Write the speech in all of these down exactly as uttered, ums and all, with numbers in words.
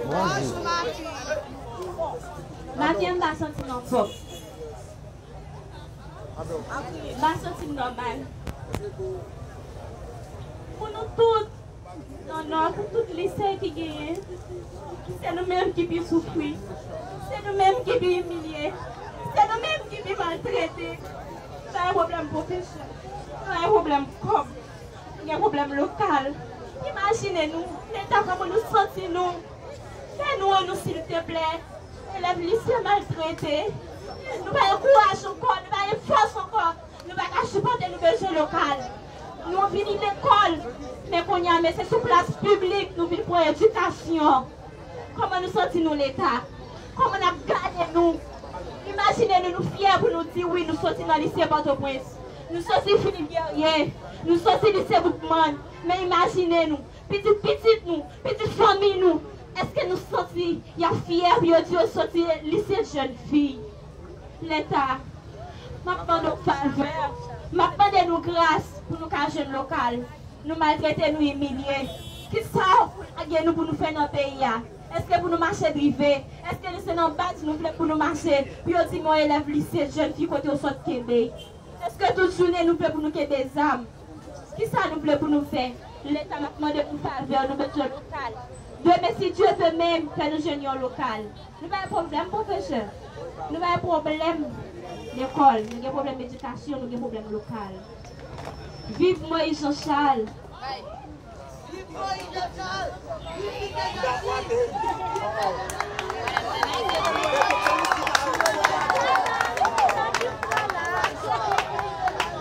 Bonjou, ma fille. Maten an, m pa santi m anfòm. M pa santi m nòmal. Pou nou tout, nan Nò, pou tout lise ki genyen, se nou menm ki pi soufri. Se nou menm ki pi imilye. Se nou menm ki pi maltrete. Nou pa gen pwoblèm pwofesè. Nou pa gen pwoblèm kòb. Nou gen pwoblèm lokal. Imajine nou, Leta, kòman nou santi nou. Fè nou an nou, silteplè. Elèv lise maltrete. Nou pa gen kouraj ankò, nou pa gen fòs ankò. Nou pa ka sipòte, nou bezwen lokal. Nou vini lekòl, men kounye a, men se sou plas piblik nou vin pran edikasyon. Kòman nou santi nou, Leta? Kòman n ap gade nou? Imajine nou, nou fyè pou nou di wi, nou soti nan lise Pòtoprens. Nou soti Philippe Guerrier. Nou soti lise Boukman. Men imajine nou, pitit pitit nou, pitit fanmi nou, èske nou santi y ap fyè pou yo di yo soti lise jèn fi? Leta, m ap mande w favè, m ap mande nou gras pou nou ka jwenn lokal. Nou maltrete, nou imilye. Kisa w lage nou pou nou fè nan peyi a? Èske pou nou mache drive? Èske nou se nan baz nou vle pou nou mache? Pou yo di m yon elèv lise jèn fi kote w sot kenbe? Èske tout jounen nou vle pou nou kenbe zam? Kisa nou vle pou nou fè? Leta, m ap mande pou favè, nou bezwen lokal. Demen, si Dye vle menm, fè nou jwenn yon lokal. Nou pa gen pwoblèm pwofesè. Nou pa gen pwoblèm lekòl. Nou gen pwoblèm edikasyon, nou gen pwoblèm lokal. Viv Moïse Jean Charles!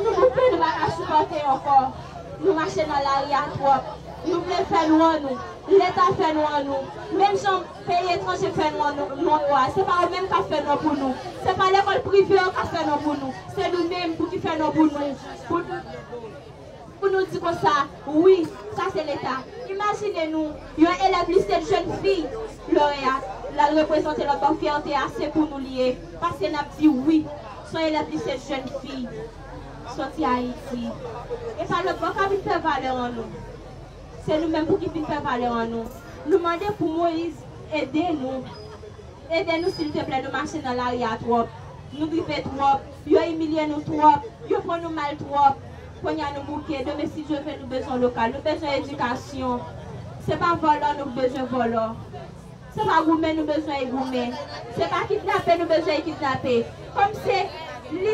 Nou koupe, nou pa ka sipòte ankò. Nou mache nan lari a twòp. Nou vle fè nou an nou. Leta, fè nou an nou. Menm jan peyi etranje fè nou an nou, nou an yo a, se pa yo menm k ap fè nou an pou nou. Se pa lekòl prive yo k ap fè nou an pou nou. Se nou menm pou ki fè nou an pou nou. Pou nou pou nou di konsa, wi, sa se Leta. Imajine nou, yon elèv lise jèn fi, Loreya, l al reprezante lòt bò, fyète a se pou nou li ye, paske n ap di wi, se yon elèv lise jèn fi, soti Ayiti. E pa lòt bò k ap vin fè valè an nou. Se nou menm pou ki vin fè valè an nou. Nou mande pou Moyiz ede nou. Ede nou silteplè, nou mache nan lari a twòp. Nou gripe twòp. Yo imilye nou twòp. Yo pran nou mal twòp. Kounye a nou bouke. Demen, si Dye vle, nou bezwen lokal. Nou bezwen edikasyon. Se pa vòlò nou bezwen vòlò. Se pa goumen nou bezwen goumen. Se pa kidnape nou bezwen kidnape. Kòm se